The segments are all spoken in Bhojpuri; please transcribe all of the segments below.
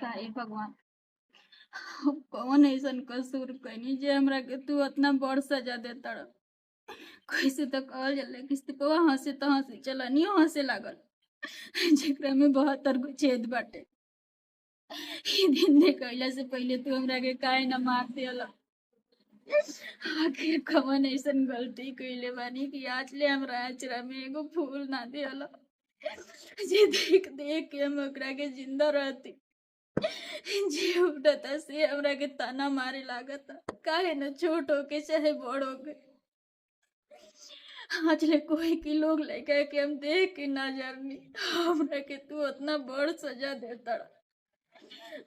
काहे भगवान, हम कौन ऐसन कसूर कैनी जे हमरा के तू उतना बड़ सजा देता? कैसे तो कहल जाला कि सुपवा हंसे त हंसी चलनियो हंसे लागल, जेकरा में 72 गो छेद बाटे। ई दिन देखैला से पहिले तू हमरा के काहे ना मार दिहला? आखिर कवन ऐसन गलती कइले बानी कि आज ले हमरा आचरा में एगो फूल ना दिहला, जे देख देख के हम ओकरा के जिंदा रहती। जे उठता से हमरा के ताना मारे लागता, काहे न छोट होके चाहे बड़ होके। आज ले कोई के लोग लइका के हम देख के ना जरनी, हमरा के तू उतना बड़ सजा देता।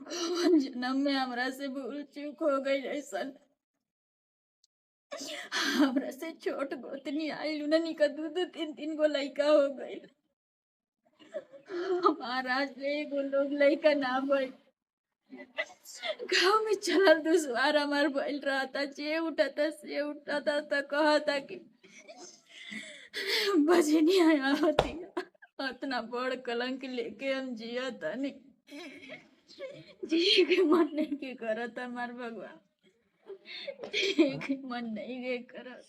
कौन जन्म में हमरा से भूल चूक हो गई ऐसन? हमरा से छोट गोतनी आइल, उननी का दू दू तीन तीन गो लइका हो गइल। हमार आज ले एगो लोग लइका ना भइल। गाँव में चलल दुश्वार हमार भइल रहता, जे उठता से उठता त कहता कि बजनी आया होती। उतना बड़ कलंक लेके हम जिया तानी, जिए के मन नहीं के करत हमार भगवान, जिए के मन नहीं के करत।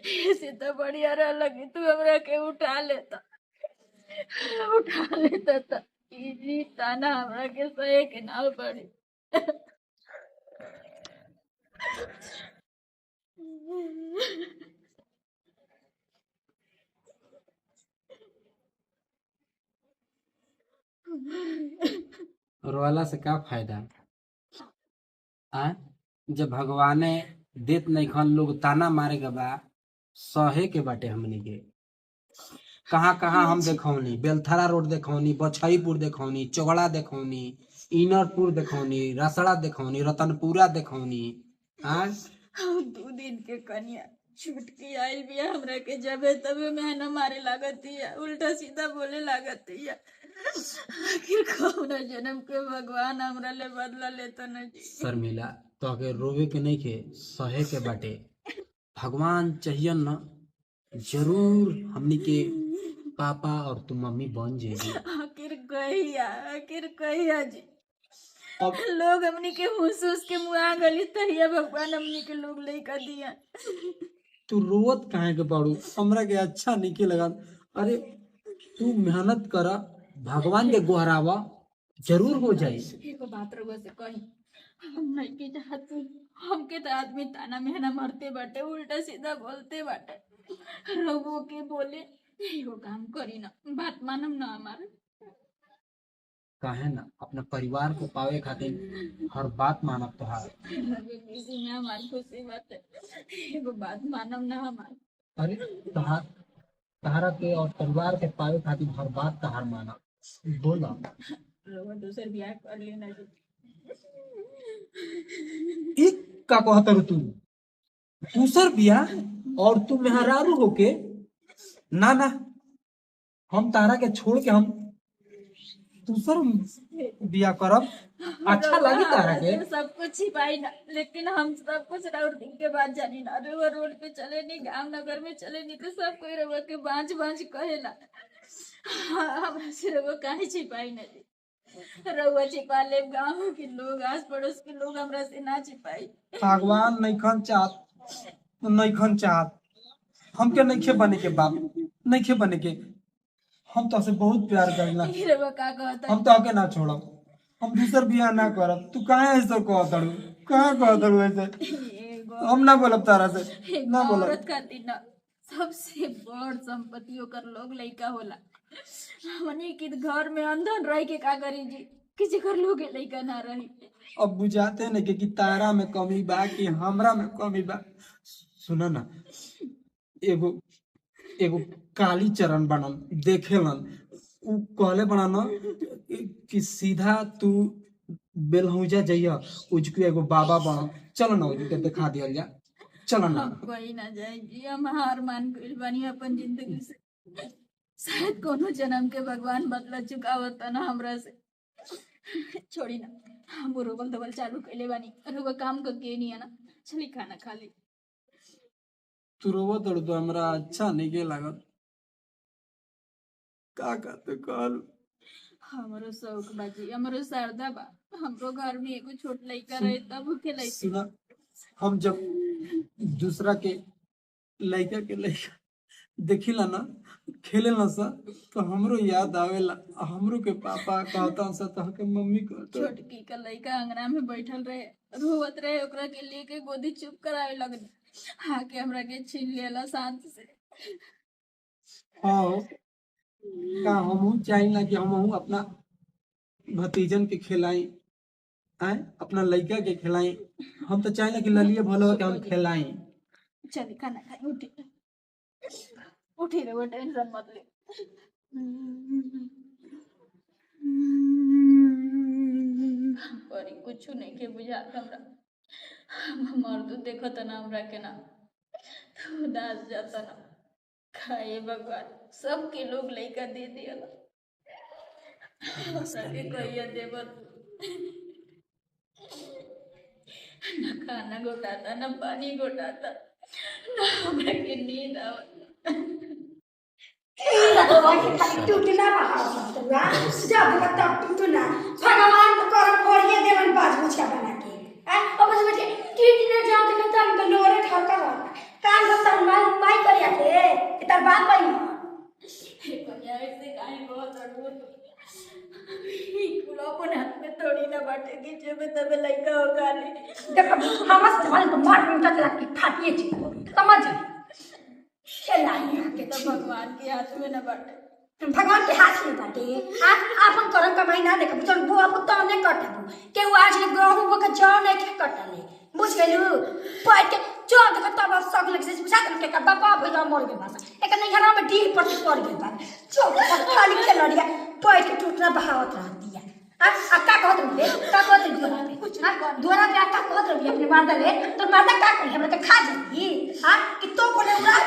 ऐसे तो बढ़िया रह कि तू हमरा के उठा लेता, उठा लेता त ई ताना हमरा के सहे के ना पड़ी। रोला से का फायदा आ? जब भगवाने देत नइखन, लोग ताना मारे के बा, सहे के बाटे हमनी के। कहाँ कहाँ हम देखौनी, बेलथरा रोड देखौनी, बछईपुर देखौनी, चौगड़ा देखौनी, इनरपुर देखौनी, रसड़ा देखौनी, रतनपुरा देखौनी। आ 2 दिन के कन्या छुटकी आइल बिया, हमरा के जबे तबे मेहना मारे लागतिया, उल्टा सीधा बोले लागतिया। आखिर कौना जन्म के भगवान हमरा ले बदला लेता न जी। शर्मिला, तोहके रोवे के नहीं के, सहे के बाटे। भगवान चाहियन न, जरूर हमनी के पापा और तू मम्मी बन जेबी। आखिर कहिया, आखिर कहिया जी? अब लोग हमनी के हुस हुस के मुआ गली तहिया भगवान हमनी के लोग लइका दिया। तू रोवत काहे के बाड़ू? हमरा के अच्छा नहीं लगा। अरे तू मेहनत कर, भगवान के गोहरावा, जरूर हो जाई। एगो बात रउआ से कही, हम नहीं के चाहत हमके तो आदमी ताना मेहना मारते बाटे, उल्टा सीधा बोलते बाटे। रउओ के बोले एगो काम करी ना, बात मानम ना हमार। काहे ना अपना परिवार को पावे खातिर हर बात मानब तोहार। रउआ खुशी में हमार खुशी बाटे, एगो बात मानम ना हमार। अरे तोहार, तहारा के और परिवार के पावे खातिर हर बात तहार मानब। बोला। रउआ दूसर ब्याह कर लेना जी। ई का कहत रू तू? दूसर बियाह और तू मेहरारू होके? ना ना, हम तारा के छोड़ के हम दूसर बियाह करब। अच्छा लगी तारा के? सब कुछ छिपाई ना, लेकिन हम सब कुछ राउर दिन के बाद जानी ना। रउआ रोड पे चले नी, गांव नगर में चले नी तो सब कोई रउआ के बांझ बांझ कहेला। हमरा से रउआ काहे छिपाई ना जी? रउआ छिपा ले, गाँव के लोग आस पड़ोस के लोग हमरा से ना छिपाई। भगवान नइखन चाहत, नइखन चाहत हमके नइखे बने के बाप, नइखे बने के। हम तो से बहुत प्यार करेला। ई रउआ का कहता? हम तो आके ना छोड़ब, हम दूसर बियाह ना करब। तू काहे ऐसे कहत तारू? काहे कहत तारू ऐसे? एगो हम ना बोलब तारा से, ना बोलब। औरत खातिर ना सबसे बड़ संपत्ति ओकर लोग लइका होला। हमनी के घर में अंधन रह के का करी जी, कि जेकर लोग लइका ना रही। अब बुझाते न कि तारा में कमी बा कि हमरा में कमी बा। सुन ना, एगो एगो काली चरण बनन देखेलन, उ कहले बनन कि सीधा तू बेलहौजा जइह, उजके एगो बाबा बनन। चल ना उजके दिखा दिहल जा, चल ना। हम कोई ना जाए जी, हम हार मान गइल बानी अपन जिंदगी से। शायद कोनो जन्म के भगवान बदला चुकावत ना हमरा से। छोड़ी ना, हम रोबल धोबल चालू कइले बानी, रुआ काम करके नहीं आना। चली खाना खा ली। तू रोवत तारू तो हमरा अच्छा नहीं लागत। का का तो कहल। हमरो शौक बाजी, हमरो श्रद्धा बा, हमरो घर में एगो छोट लइका रहे तब उ खेलैती। सुना, हम जब दूसरा के लइका के लइका देखिला ना खेले ना सा, तो हमरो याद आवेला, हमरो के पापा कहता सा तो के मम्मी कहता। छोटकी का लइका अंगना में बैठल रहे, रोवत रहे, ओकरा के लेके गोदी चुप करावे लगनी, आके हमरा के छीन लेला शांत से। हाँ, का हमहू चाहिला कि हमहू अपना भतीजन के खिलाई आए, अपना लइका के खिलाई। हम तो चाहिला कि ललिए भलो के हम खिलाई। चली खाना खाई, उठी उठी रे, वो टेंशन मत ले। परी कुछ नहीं के बुझात हमरा, हम मर्द देखत ना हमरा के ना तो उदास जाता ना। खाए भगवान, सबके लोग लइका दे दिया, हमरा के कहिया देबत ना। खाना घोटाता ना पानी घोटाता ना हमरा के नींद आवत। खाली टूटना बहा जब तब टूटना, भगवान को करम फोड़िए देवन बाज मुछा बना के आ अब बस बैठ के टूटना जाओ तो तन के लोरे ठका रहता कान को तन माई माई करिया के कि तार बाप बनी। कन्या ऐसे काहे बहुत अड़बो, कुल अपन हाथ में थोड़ी ना बाटे कि जेबे तबे लइका हो खाली। देख हमस जवान को मार उनका चला के फाटिए छी समझ चलाई के तो भगवान के हाथ में ना बाटे, भगवान के हाथ में बाटे। आ आपन करम कमाई ना देखब जन बुआ पुत ने कटबू केहू आज ले गहूं बक जौ नहीं के कटले, बुझ गेलू? पैट के जो देख तब सग लग से बुझा के का बापा भइया मर गेल बा, एक नैहरा में डीह पर पड़ गेल बा। जो खाली खेलड़िया पैट के टूटना बहावत रहतिया। आ आ का कहत रही, का कहत रही दुआरा पे? हां दुआरा पे का कहत रही अपने मर्दा ले? तो मर्दा का करी हमरा के खा जाई? हां कि तो बोले उड़ा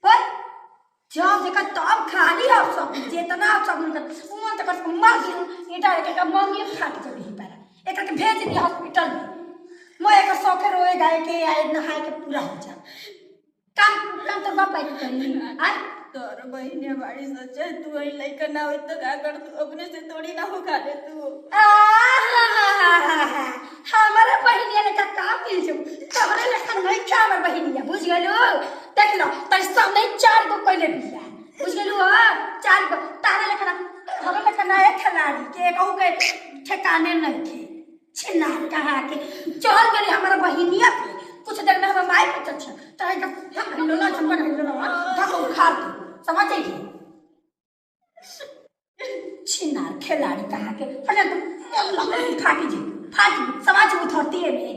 पर जब देखा तब खाली आप सब जितना आप सब उनका उमन तक मार दी ईटा एक का मम्मी फाट जबी पारा एक के भेज दी हॉस्पिटल में। मैं एक शौके रोए गाय के आए नहाए के पूरा हो जा काम काम तो बाप आई करी आ तोर बहिने बाड़ी सच्चा तू वही लइका ना होई तो का कर तू अपने से थोड़ी ना हो खा ले तू। हमारा बहिनिया लेखा का मिल जब तोहरे लेखा नहीं खा हमर बहिनिया, बुझ गेलू? देख लो तर सामने चार गो कइले बिया, बुझ गेलू? हो चार गो तारे लेखा ना, तोहरे लेखा ना एक खिलाड़ी के कहू के ठिकाने नहीं थे छिना कहा के चल गेली हमारा बहिनिया पे। कुछ देर में हमर माई पे चल तोरा हम हिलो चमकन हिलो धक उखाड़ दे, समझ गई? छिनार खिलाड़ी कहा के फटे तुम फाटी जी फाटी समाज में धरती है में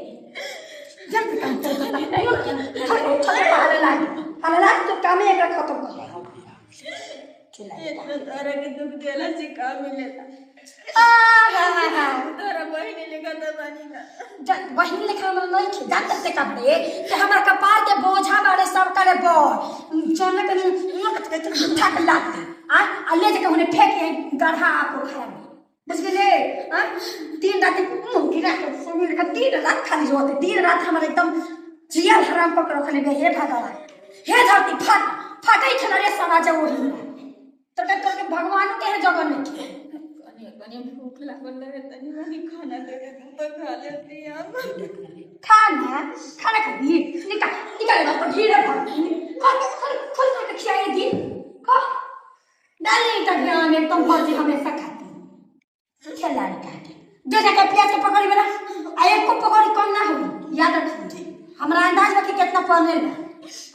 जब काम चलता थोड़े थोड़े हाले लाग हाले लाग तो काम एकरा खत्म कर दे। इतना तारा के दुख देला से का मिलेला? आ हा हा हा तोरा बहिनी लेखा तो बानी ना। बहिन लेखा हमरा नहीं थे जानते ते कपड़े ते हमरा कपार के बोझा बाड़े सब करे बोर चोने के मुंह के उठा के लाते आ आ ले जाके उन्हें फेंके गढ़ा पोखरा में, बुझ गेले? आ दिन रात मुंह गिरा के सोने का दिन रात खाली रोते दिन रात हमरा एकदम जिया हराम पकड़ रखले बे। हे भगवान हे धरती फाट फाटै छल रे समाज ओही तो के भगवान के जगह नहीं थे। कनी कनी भूख लागल रहे तनी मनी खाना दे दे तू तो खा लेती हम। खाना खाना खाबी निकाल निकाल ना ढीरे भर खोल खोल खोल करके खियाई दी खा डाल नहीं तक में एकदम भर हमेशा खाती खिलाड़ी काटे जो जाके प्याज के पकड़ी वाला आ एक को पकड़ी कम ना होई, याद रखी। हमरा अंदाज बा कि कितना पड़ने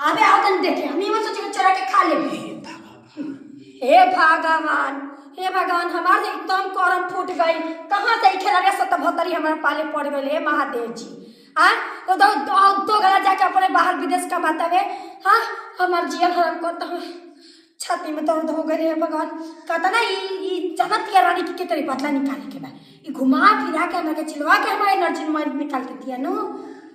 आबे आओ तन देखे हम इमन सोचे के चोरा के खा लेबे। हे भगवान हे भगवान हमार से एकदम करम फूट गई, कहाँ से खेला सतभतरी हमारे पाले पड़ गई। हे महादेव जी आ तो दो दो गला जाके अपने बाहर विदेश कमाता है। हाँ हमार जीवन हराम करता हूँ, छाती में दर्द हो गए। हे भगवान कहता ना ई जनत या रानी की केतरी बदला निकाले के बा, ई घुमा फिरा के हमरा के चिलवा के हमारे एनर्जी निकाल के दिया नु।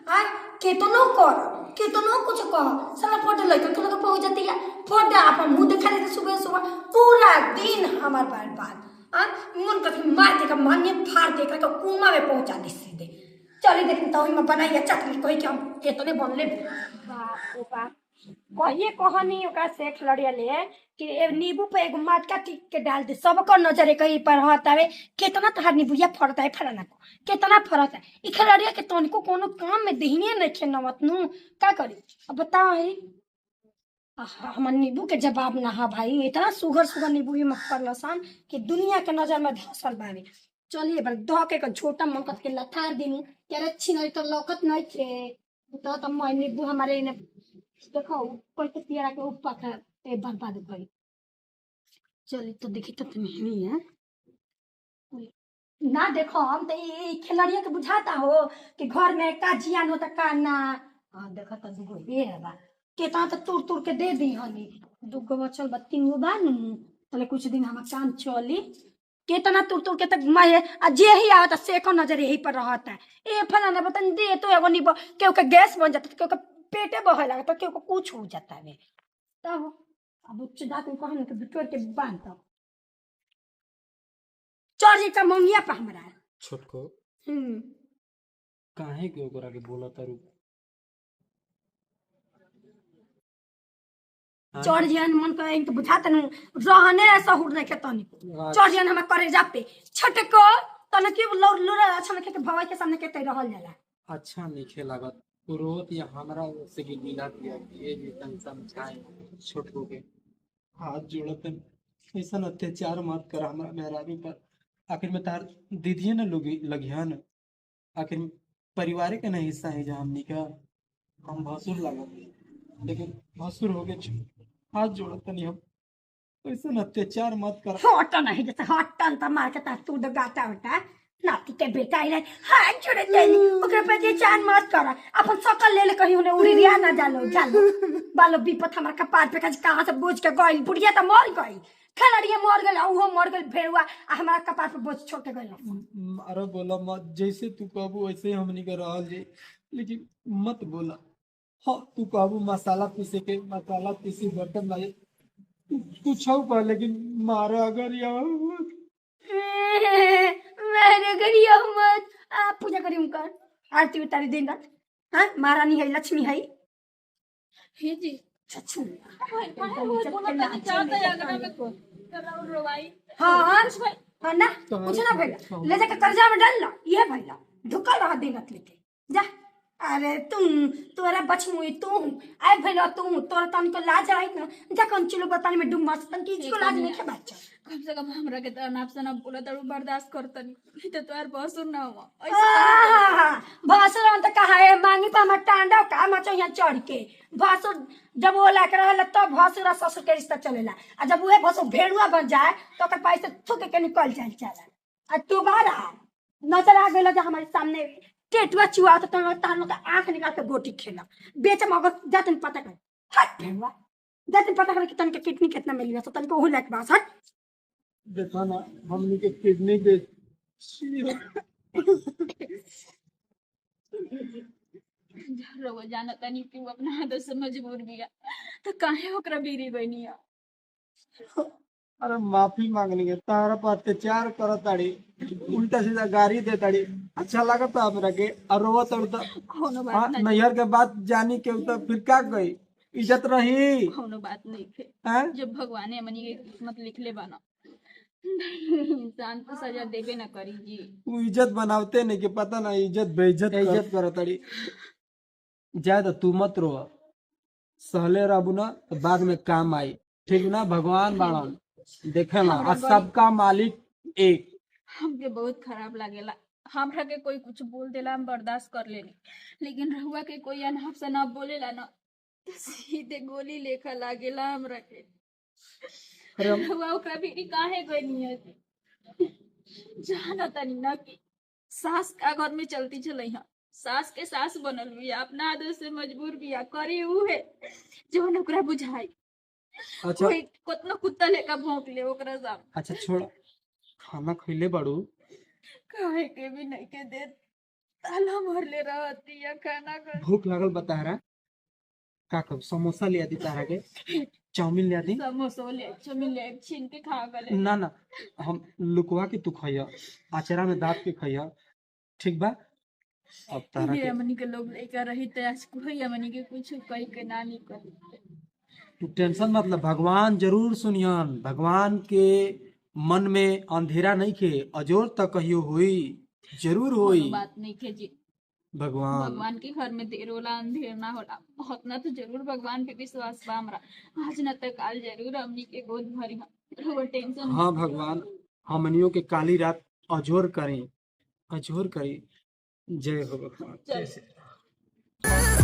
आ केतनो कर केतनो कुछ कह साला फोटो लइका के लोग पहुंच जाती है फोटो अपन मुंह दिखा देते सुबह सुबह पूरा दिन हमार बार बार आ मन कभी मार दे के मान्य फाड़ दे के कोमा में पहुंचा दे सीधे। चली देखी तो में बनाई चटनी कही के हम केतने बनले। बाप रे बाप कहिए कहनी ओकरा से खिलड़िया ले कि ए नींबू पे एगो मटका टिक के डाल दे, सबको नजर कहीं पर रहत आवे। केतना तहार नींबुया फरत है फलाना को, केतना फरत है। ई खिलाड़िया के तनिको कोनो काम में देहिने नहीं खे नवत नु, का करी अब बताओ है। हमर नींबू के जवाब ना हा भाई, इतना सुघर सुघर नींबू ही मत पड़लसन कि दुनिया के नजर में धसल बावे। चलिए बल धो के छोटा मंकत के लथार दिनु यार, अच्छी नहीं तो लौकत नहीं थे तो मैं नींबू हमारे इन्हें देखो कैसे पियरा के ऊपर का ए बर्बाद भई। चलिए तो देखी तो तुम ही है ना, देखो हम तो ई खिलाड़िया के बुझाता हो कि घर में का जियान होता का ना। हाँ देखो तो दुगो ये है बा केतना तो तुर तुर के दे दी हनी, दुगो बचल बा तीन गो बा नु, तले कुछ दिन हमार काम चली। केतना तुर तुर के तक मैं आ जे ही आवता से को नजर यही पर रहता है। ए फलाना बतन दे तो एगो नींबू, केहू के गैस बन जाता, केहू के पेटे बहे लगता, केहू को कुछ हो जाता है। तब अब उच्च जात में कहन के बिटोर के बांध दो चढ़ का मंगिया पर हमरा छोटको काहे के ओकरा के बोला तारू चढ़ जियन मन करे इनके बुझाता न रहने सहूर नहीं के तनी चढ़ जियन हम करे जापे छटको तने के लौर लौर अच्छा नहीं के भवाई के सामने के तय रहल जाला। अच्छा नहीं लागत रोत या हमरा से की मिला दिया कि ये भी तन समझाए छोटको के हाथ जोड़त ऐसा अत्याचार मत कर हमरा मेहरारू पर। आखिर में तार दीदी ना लोगी लगिहन, आखिर में परिवार के ना हिस्सा है जहाँ हमनी का, हम भसुर लागत लेकिन भसुर हो गए, हाथ जोड़त नहीं हम, ऐसा अत्याचार मत कर। हटन है जैसे हटन त मार के तू गाता होता नाती के बेटा आइले हाथ जोड़े देनी ओकरा पे अत्याचार मत कर, अपन सकल ले ले कहीं उन्हें उड़ी रिया ना जालो जालो बालो विपत हमरा कपार पे कहाँ से बोझ के गइल, बुढ़िया त मर गई, खलड़िया मर गइल, उहो मर गइल भेड़ुआ, आ हमरा कपार पे बोझ छोड़ के गइल। अरे बोला मत, जैसे तू कहबू वैसे हमनी के रहल जे, लेकिन मत बोला। हाँ तू कहबू मसाला पीसे के मसाला पीसी बर्तन लाए कुछ हो पर, लेकिन मारा अगर या मेरे गरिया मत आ पूजा करी उनकर आरती उतारी दिन रात। हां महारानी है लक्ष्मी है हे जी छछु हां हां ना कुछ ना भइला, ले जाके कर्जा में डाल ला, ये भइला धोखा रहा दिन रात लेके जा। अरे तुम तोरा बचमुई तू आय भइला तू तोरा तन को लाज आई ना, जा कौन चलो बताने में डूब मर तन की को लाज नहीं के बच्चा। कम से कम हमरा के अनाप शनाप बोला तड़ू बर्दाश्त करतनी, नहीं तो तोहार भसुर ना हुआ। भसुर हम तो कहा है मांगी पर हमर टांडा का मचो यहाँ चढ़ के भसुर जब वो लाके रहेला तब भसुर और ससुर के रिश्ता चलेला, आ जब उहे भसुर भेड़ुआ बन जाए तो ओकर पैसे थूक के निकल जाए चला। आ तू बारा नजर आ गेल जो हमारे सामने टेटुआ चुआ तो तार लोग आंख निकाल के गोटी खेला बेच मगर जातन पता कर हट भेड़ुआ जातन पता कर कि तन के किडनी कितना मिली है, तो तन को ओहु लायक बास हट। देखा ना हमनी के किडनी बेच रउआ जाना तनी कि अपना आदत से मजबूर बिया तो काहे ओकरा बीरी बनिया। अरे माफी मांगनी के तारा पर अत्याचार करत ताड़ी, उल्टा सीधा गाली दे ताड़ी, अच्छा लागत हमरा के और रोवत और कोनो बात नहीं, नैहर के बात जानी के तो फिर का गई इज्जत रही, कोनो बात नहीं थे जब भगवान ने हमनी के किस्मत लिख ले बाना इंसान तो सजा देबे ना करी जी। उ इज्जत बनावते नहीं के पता ना इज्जत बेइज्जत इज्जत करत ताड़ी। जाए तो तू मत रो, सहले रहबू ना तो बाद में काम आई, ठीक ना? भगवान बाड़न देखे ना, आ सबका मालिक एक। हमके बहुत खराब लागेला, हमरा के कोई कुछ बोल देला हम बर्दाश्त कर लेनी, लेकिन रहुआ के कोई अनाप शनाप बोलेला ना तो सीधे गोली लेखा लागेला हमरा के। रहुआ ओकरा भीरी काहे गइनी है जाना तनी ना कि सास का घर में चलती चलई है, सास के सास बनल बिया, अपना आदत से मजबूर बिया, करी उहे जौन ओकरा बुझाई। अच्छा कोई कतना कुत्ता लेका भौंक ले ओकरा सामने। अच्छा छोड़, खाना खइले बाड़ू? काहे के भी नहीं के दे ताला मारले रहती या खाना खा। भूख लागल बताहरा का कब समोसा ले आती तारा के, चाउमीन ले आती? समोसा ले चाउमीन ले छीन के खा गले। ना ना हम लुकवा के तू खइया, आचरा में दाब के खइया, ठीक बा? अब तारा ये के हमनी के लोग लेकर रही त आज कोई हमनी के कुछ कह के ना निकल। तू टेंशन मत ले, भगवान जरूर सुनियन। भगवान के मन में अंधेरा नहीं खे, अजोर तक कहियो होई, जरूर कोनो होई। बात नहीं खे जी। भगवान भगवान के घर में देर होला अंधेर ना होला। उतना तो जरूर भगवान पे विश्वास बा हमरा, आज ना त काल जरूर हमनी के गोद भरी। वो टेंशन हाँ भगवान हमनियों के काली रात अजोर करें, अजोर करें। जय हो भगवान, जय चल। श्री राम।